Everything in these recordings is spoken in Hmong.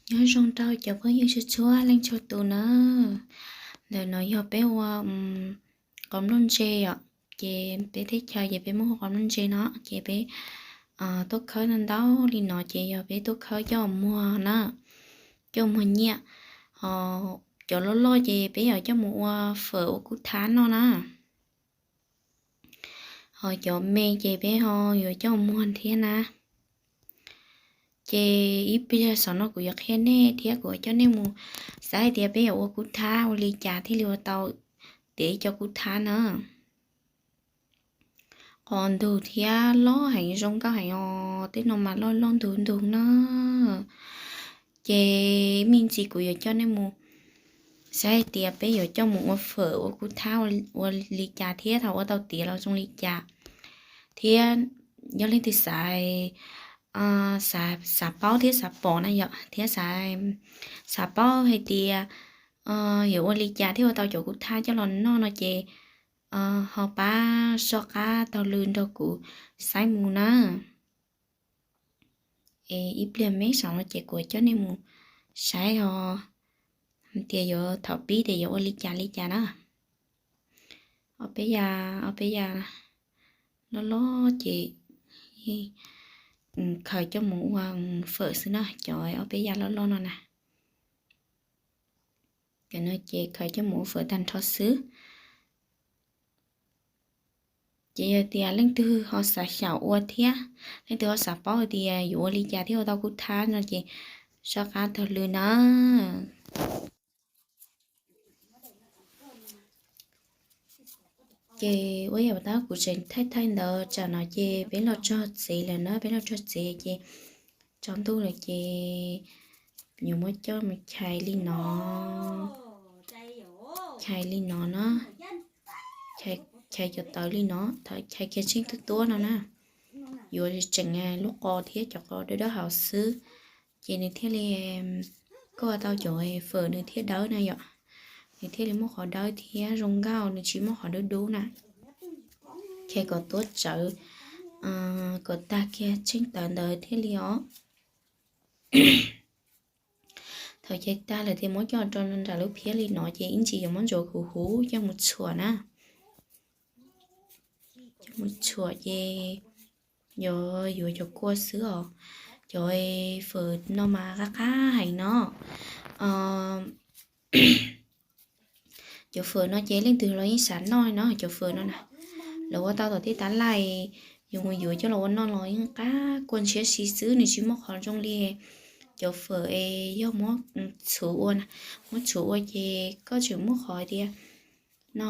Nyob zoo rau cov phooj ywg txhua txhua leej txhua tus na. Ntawm no yog peb ua qos nplooj ntse os, ces peb teb chaws ces peb muab hu qos nplooj ntse no, ces peb tuaj khawb ntau ntau li no ces yog peb tuaj khawb coj muag na, coj muag nyiaj. Ho cov loj loj ces peb yuav coj mus ua fawm ua kub thab noj na. Ho cov me ces peb ho yuav coj muag thiab na. Ces ib pliag saum no kuv yuav qhia nej thiab kuv yuav coj nej mus saib hais tias peb yuav ua kub thab ua li cas thiaj li ua tau tiav ib co kub thab na. Qos ntug thiab loj heev zoo nkauj heev os, tej no mas loj loj ntug ntug na. Ces me ntsis kuv yuav coj nej mus saib hais tias peb yuav coj mus ua fawm ua kub thab ua li cas thiab thaum ua tau tiav los zoo li cas. Thiab yog leej twg xav, xav paub thiab xav pom na yom, thiab xav, xav paub hais tias yuav ua li cas thiaj ua tau cov kub thab coj los noj no ces ho pab soj qab taug lw nrog kuv saib mus na. Es ib pliag me saum no ces kuv coj nej mus saib os, tias yuav thaum pib tias yuav ua li cas li cas na. Ob peb yam, ob peb yam loj loj ces khaws coj mus ua fawm xwb na, cov ob peb yam loj loj no na. Cov no ces khaws coj mus ua fawm tag nrho xwb. Ces yog tias leej twg ho xav xyaum ua thiab, leej twg ho xav paub tias yuav ua li cas thiaj ua tau kub thab no ces soj qab taug lw na. Ces ua yam tab kuv tseem thaij thaij ntawd tsam no ces peb los txog tsev lawm na, peb los txog tsev ces tsaus ntuj lawm ces yuav muab coj mus chais li no, chais li no na, chais cov tawv li no, chais kiag tsheej tuab tuab no na. Yuav tseem lub qos thiab cov qos dawb dawb hauv xwb, ces nws thiaj li, koj ua tau cov fawm nws thiaj dawb na yom, nws thiaj li muaj qhov dawb thiab zoo nkauj, nws tsis muaj qhov dub dub na. Chais kom tuab tsawv, kom tag kiag tsheej tawv ntawd thiaj li os. Thaum chais tag lawm ces muab coj rau nram lub phiab li no ces ib ntsis yuav muab ntsuav huv huv coj mus txhuam na. Coj mus txhuam ces yuav yuav cov kua xwb os. Cov fawm no mas qab qab heev no. Cov fawm no ces leej twg los yeej xav noj no, cov fawm no na. Lawv ua tau tom tej tab laj, yus mus yuav coj los ua noj los yeej qab, kua ntshiab si xwb, nws tsis muaj qhov zoo li cov fawm es yog muab txhuv ua na. Muab txhuv ua ces koj tseem muaj qhov tias no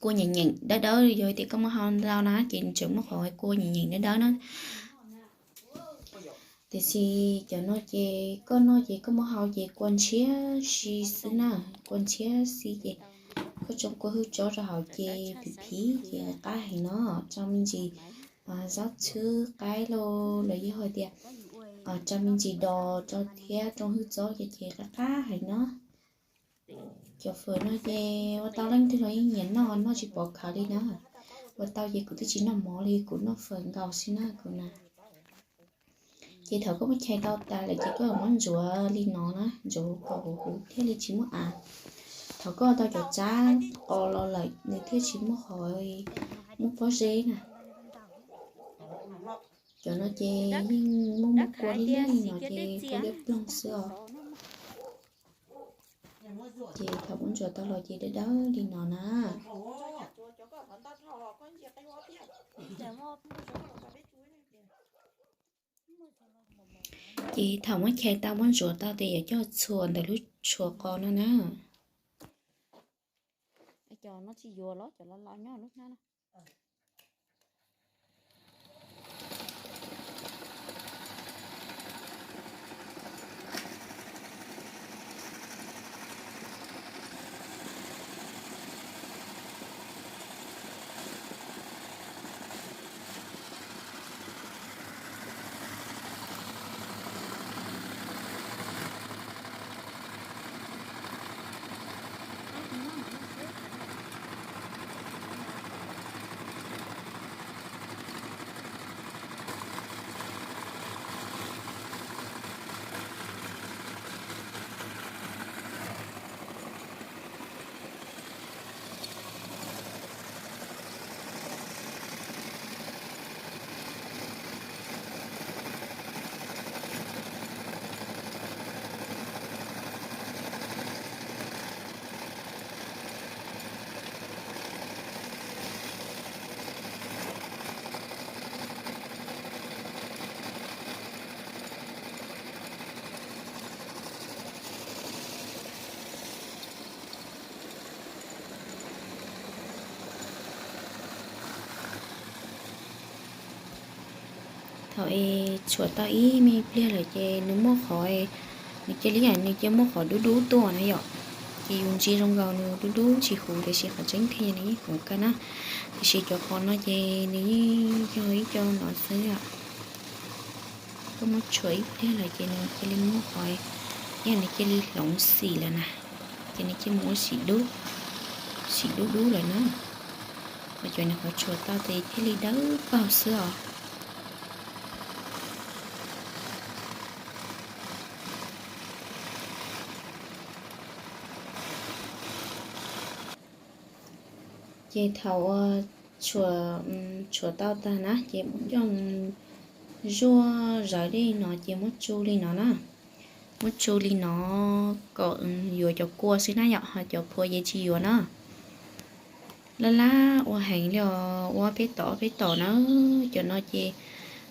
kua nyeem nyeem dawb dawb, yog tias koj muab hau ntau na ces nws tseem muaj qhov kua nyeem nyeem dawb dawb na. Tiam sis cov no ces koj noj ces koj muab hau ces kua ntshiab si xwb na, kua ntshiab si ces koj tsoo kua hwj tsob rau hauv ces phiv phiv ces qab heev no, tsoo me ntsis zaub txhwb qaib los los yog hais tias tsoo me ntsis dos rau thiab tsoo hwj txob ces ces qab qab heev no. Cov fawm no ces ua tau leej twg los yeej nyiam noj, noj tsis pov khawv li na. Ua tau ces kuv twb tsis noj mov li, kuv noj fawm nkaus xwb na kuv na. Ces thaum koj muab chais tau tas lawm ces koj muab ntsuav li no na, ntsuav kom huv huv thiaj li tsis muaj av. Thaum koj tau cov tsab qos los lawm nws thiaj tsis muaj qhov muaj pob zeb na. Cov no ces yeej muaj muaj kua liab li no ces kua liab ploog xwb os. Ces thaum muab ntsuav tau los ces dawb dawb li no na. Ces thaum muab chais tau muab ntsuav tau ces yuav coj txhuam ntawm lub tshuav qos no na. Cov no tsis yuav los cov laus laus nyob lub hnab no. Thaum es tshuam tau ib me pliag lawm ces nws muaj qhov, nws cia li, nws cia muaj qhov dub dub tuaj na yom. Ces yus ntsia zoo nkaus nws dub dub tsis huv tiam sis qhov tseeb thiaj nws yeej huv kawg na. Tiam sis cov qhov no ces nws yeej yog ib co no xwb yom. Koj muab tshuam ib pliag lawm ces nws cia li muaj qhov, ib yam nws cia li hloov xim lawm na, ces nws cia mus ua xim dub, xim dub dub lawm na. Ho cov nws qhov tshuam tau ces thiaj li dawb paug xwb os. Ces thaum uas tshuam, tshuam tau tag na ces coj mus zuaj zawv li no ces muab tsu li no na. Muab tsu li no kom yuav cov kua xwb na yom, ho cov phua ces tsis yuav na. Laj laj ua heev li os, ua peb tom peb tom na. Cov no ces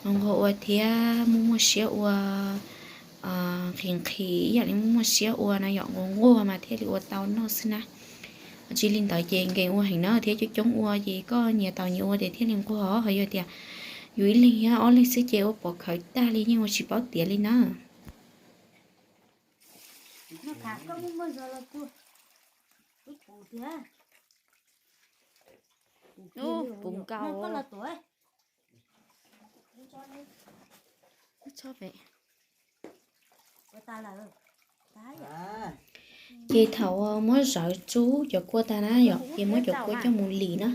nquag nquag ua thiab muaj muaj siab ua, nqhis nqhis ib yam li muaj muaj siab ua na yom, nquag nquag mas thiaj li ua tau noj xwb na. Tsis li ntawd ces nkees ua heev na thiab coob coob ua ces koj nyias tau nyias ua ces thiaj li nquag. Ho yog tias yus ib leeg thiab ob leeg xwb ces ua pov khawv tag li yeej ua tsis paub tiav li na. Puv nkaus. Ces thaum muab zawv tsu cov kua tag na yom, ces muab cov kua coj mus lim na,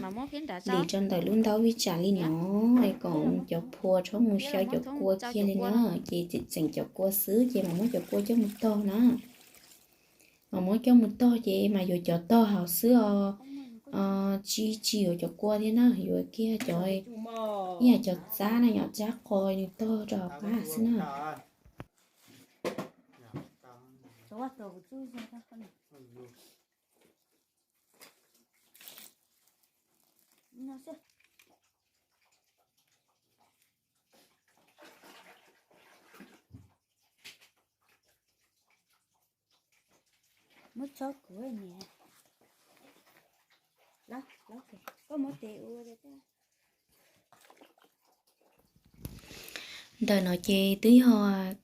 lim rau ntawm lub ntaub vij tsam li no, es kom cov phua txhob mus xyaw cov kua kiag li na. Ces tseem cov kua xwb ces mam muab cov kua coj mus tog na. Mas muab coj mus tog ces mas yuav cov tog hauv xwb os, tsis, tsis yuav cov kua thiab na, yuav kiag cov, ib yam cov txab na yom, txab qos nws tog rau hauv qab xwb na. Muab tsob kuv niam, koj muab tes ua. Ntawm no ces twb yog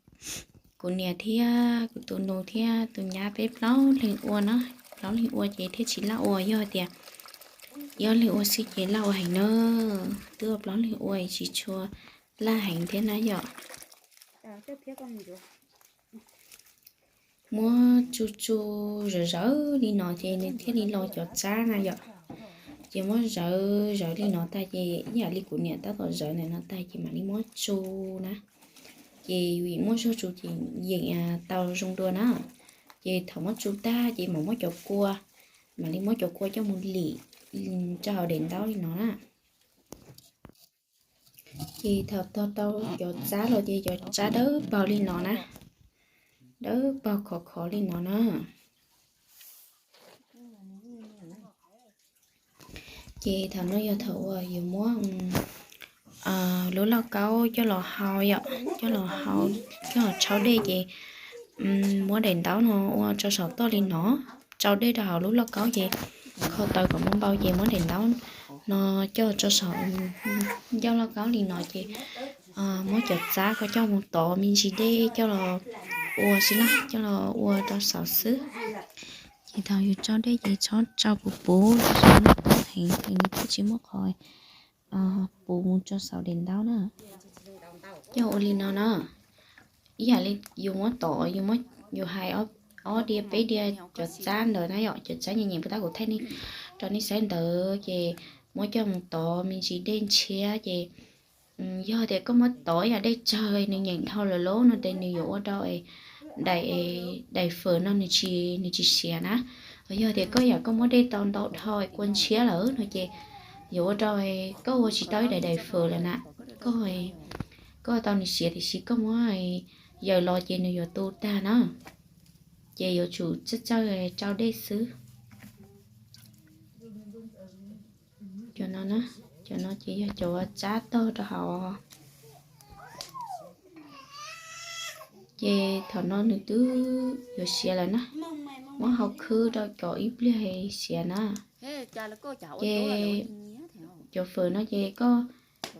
kuv niam thiab kuv tus nus thiab tus nyab peb plaub leeg ua na. Plaub leeg ua ces thiaj tsis laj ua, yog tias ib ob leeg ua xwb ces laj ua heev na. Twb ua plaub leeg ua tsis tshua laj heev thiab na yom. Muab tsu tsu zawv zawv li no ces nws thiaj li los cov tsab na yom. Ces muab zawv zawv li no tag ces ib yam li kuv niam tab tom zawv ntawm no tag ces mam li muab tsu na. Ces yus muab zog tsu ces yeem tau zoo dua na. Ces thaum muab tsu tag ces mam muab cov kua, mam li muab cov kua coj mus lim rau hauv daim ntaub li no na. Ces thaum tog tau cov tsab los ces cov tsab dawb paug li no na, dawb paug khov khov li no na. Ces thaum no yog thaum uas yuav muab lub lauj kaub coj los hau yom, coj los hau, coj los tsau dej ces muab daim ntaub no ua rau saum toj li no, tsau dej rau hauv lub lauj kaub ces kho taws kom npau npau ces muab daim ntaub no coj rau saum ncauj lauj kaub li no ces muab cov tsab ko coj mus tov me ntsis dej coj los ua xwb na, coj los ua rau saum xwb. Ces thaum yus tsau dej ces txhob tsau puv puv, tsau heev ces nws thiaj tsis muaj qhov puv mus rau saum daim ntaub na. Coj ua li no na, ib yam li yus muab tov, yus hais ob diav peb diav cov tsab ntawd na yom, cov tsab nyeem nyeem puas tab kuv thaij rau nej saib ntawd ces muab coj mus tov me ntsis dej ntshiab ces yog tias koj muab tov ib yam dej tsawg nws nyeem dhau lawm lauj no ces nws yuav ua rau daim, daim fawm no nws tsis, nws tsis siav na. Yog tias koj yam koj muab dej tau ntau dhau kua ntshiab lawm no ces yuav ua rau koj ua tsis tau ib daim daim fawm lawm na. Koj, koj tau nws siav tiam sis koj muab yaws los ces nws yuav tu tag na. Ces yuav tsum txawj txawj tsau dej xwb. Cov no na, cov no ces yog cov tsab tog rau hauv. Ces thaum no nws twb yuav siav lawm na, muab hau khwb rau kom ib pliag siav na. Ces cov fawm no ces koj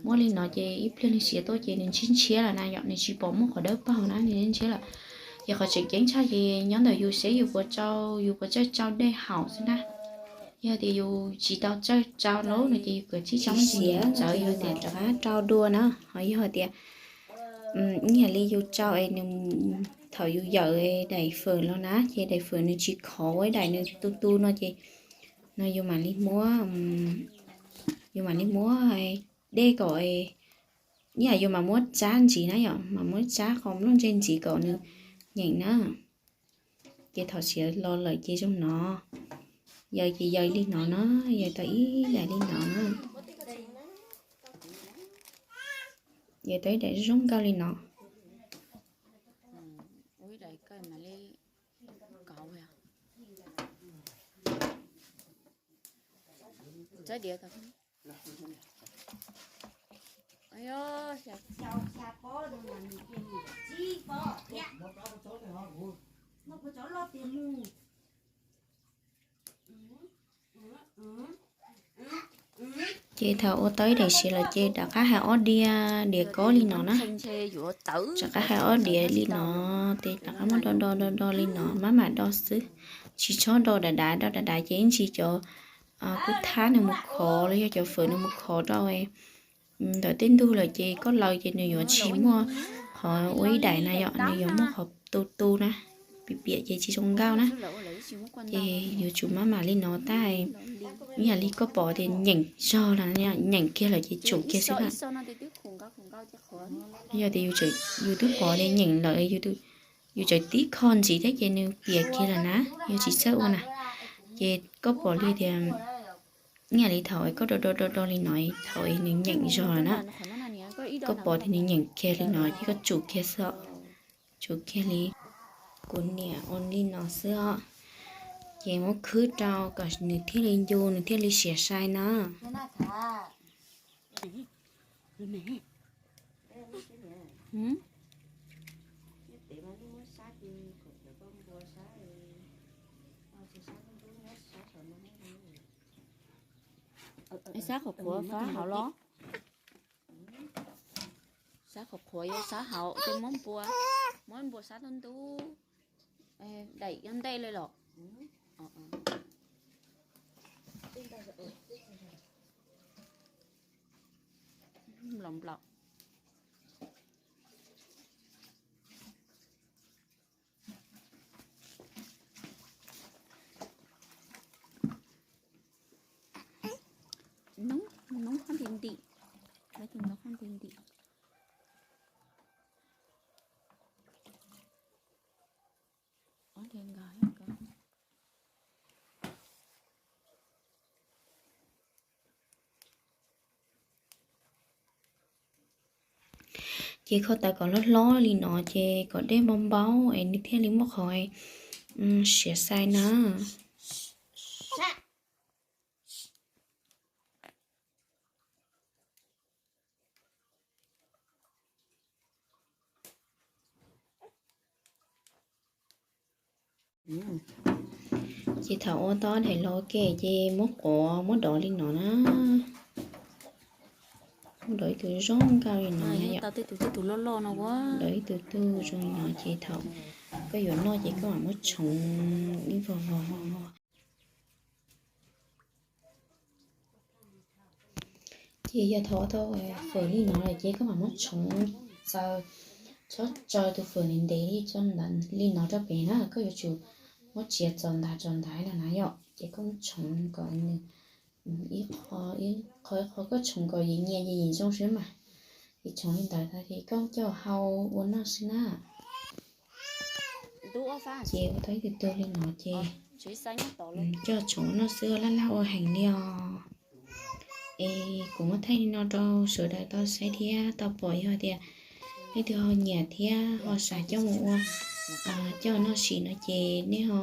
Muab li no ces ib pliag nws siav tuaj ces nws ntshiab ntshiab lawm na yom, nws tsis pom muaj qhov dawb paug na, nws ntshiab lawm. Ces qhov tseem ceeb tshaj ces nyob ntawm yus seb yus puas tsau, yus puas tsawg tsau dej haum xwb na. Yog tias yus tsis tau tsawg tsau lawm no ces yus kav tsij tsau me ntsis txawv, yog tias rov qab rau dua na. Ho yog tias ib yam li yus tsau es nws, thaum yus yawm daim fawm los na ces daim fawm nws tsis khov ua ib daim, nws tu tu no ces no yus mam li muab, yus mam li muab dej kom, ib yam yus mam muab tsab ntxiv na yom, mam muab tsab qhov nplooj ntseg ntxiv kom nws nyeem na. Ces thaum siav los lawm ces zoo no, yawm ces yawm li no na, yawm tau ib daim li no na, yawm tau ib daim zoo nkauj li no. Ces thaum ua tau ib daim siav lawm ces rov qab hais ob diav, diav kob li no na. Rov qab hais ob diav li no, ces rov qab muab do do do do li no, maj mam do xwb. Tsis txhob do dav dav, do dav dav ces ib ntsis cov kub thab nws mus khov los yog cov fawm nws mus khov rau ntawm tej ntug lawm ces koj laws ces nws yuav tsis muaj qhov ua ib daim na yom, nws yuav muaj qhov tu tu na, piam piam ces tsis zoo nkauj na. Ces yuav tsum maj mam li no tab sis ib yam li koj pom tias nyeem zog lawm, nyeem kiag lawm ces tsum kiag xwb na. Yog tias yus twb pom tias nyeem lawm, yus tseem tib kho ntxiv thiab ces nws piam kiag lawm na, yus tsis txawj ua na. Ces koj pom li tias ib yam li thaum koj do do do do li no, thaum nws nyeem zog lawm na, koj pom tias nws nyeem kiag li no ces koj tsum kiag xwb os. Tsum kiag li. Kuv niam ua li no xwb os. Ces muab khwb rau kom nws thiaj li ncu, nws thiaj li siav sai na. Sab qhov qhuav faib hauv los? Sab qhov qhuav yog sab hauv, ces muab npua, muab npua sab ntub ntub. Daim yog ntej li los? Nplaum nplaum. Noob, noob qab nti ntim, lawv tus noob qab nti ntim. Ob nti nkaus. Ces kho tawv kom hlob hlob li no ces kom dej npau npau es nws thiaj li muaj qhov siav sai na. Ces thaum ua tau daim los ua ke ces muab quav muab dov li no na. Muab dov ib tug zoo nkauj li no, dov ib tug tug zoo li no ces thaum koj yuav noj ces koj mam muab tshoov ib vog vog vog vog. Ces yog thaum ua tau fawm li no lawm ces koj mam muab tshoov txaws, txhob tsaws tus fawm ntev ntev li no rau pem na, koj yuav tsum muab txiav txaus ntag txaus ntag no na yom. Ces koj muab tshoov kom nws ib qho ib qho, koj tshoov kom yim nyias yim yim zoo xwb mas. Ces tshoov li ntawd tag ces koj coj hau ua noj xwb na. Ces ua tau ib tug tug li no ces coj tshoov ua noj xwb, laj laj ua heev li os. Es kuv muab thaij li no rau sawv daws tau saib thiab tau pom, yog tias leej twg ho nyiam thiab ho xav coj mus ua, coj noj sim no ces nej ho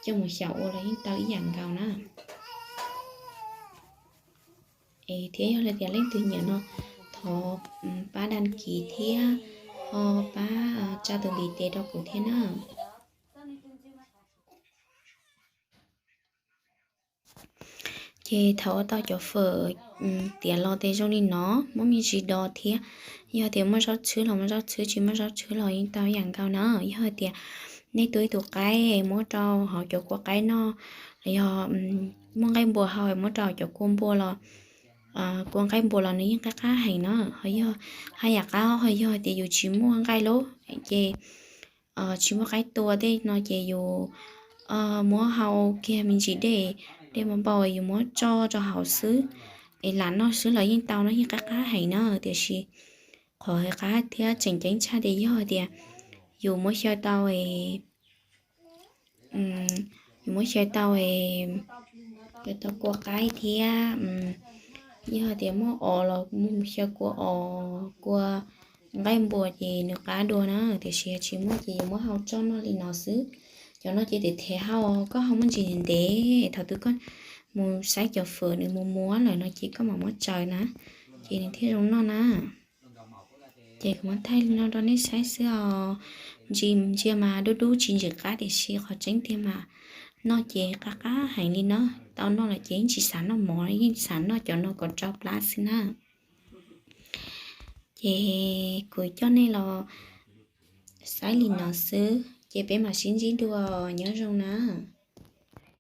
coj mus xyaum ua los yeej tau ib yam nkaus na. Es thiab yog li tias leej twg nyiam no thov pab đăng ký thiab ho pab tsa tus ntiv tes rau kuv thiab na. Ces thaum ua tau cov fawm tiav los ces zoo li no, muab me ntsis do thiab. Yog tias muaj zaub txhwb los muaj zaub txhwb, tsis muaj zaub txhwb los yeej tau ib yam nkaus na. Yog tias nej tua ib tug qaib muab rau hauv cov kua qaib noj, los yog muaj nqaij npua hau muab rau cov kua npua los, kua nqaij npua los nws yeej qab qab heev na. Ho yog haj yam qab, ho yog tias yus tsis muaj nqaij lawm ces tsis muaj qaib tua tej no ces yus muab hau kiag me ntsis dej, dej npau npau yus muab tso rau hauv xwb es lam noj xwb los yeej tau no, yeej qab qab heev na. Tiam sis qhov qab thiab tseem ceeb tshaj tias yog tias yus muab xyaw tau yus muab xyaw tau, xyaw tau kua qaib thiab, yog tias muaj os los mus xyaw kua os, kua nqaij npua ces nws qab dua na. Tiam sis tsis muaj ces yus muab hau tso noj li no xwb. Cov no ces tiv thaiv hau, koj hau muaj ntsis ntev, thaum twg koj mus saib cov fawm nws mus muab lawm no ces koj mam muab tsaws na, ces nws thiaj zoo noj na. Ces kuv muab thaij li no rau nej saib xwb os. Ntsis ntsia mas dub dub tsis ntsim qab, tiam sis qhov tseeb tiag mas noj ces qab qab heev li na. Tau noj lawm ces yeej tsis xav noj mov, yeej xav noj cov no kom tsau plab xwb na. Ces kuv coj nej los saib li no xwb, ces peb mam sib ntsib dua, nyob zoo na.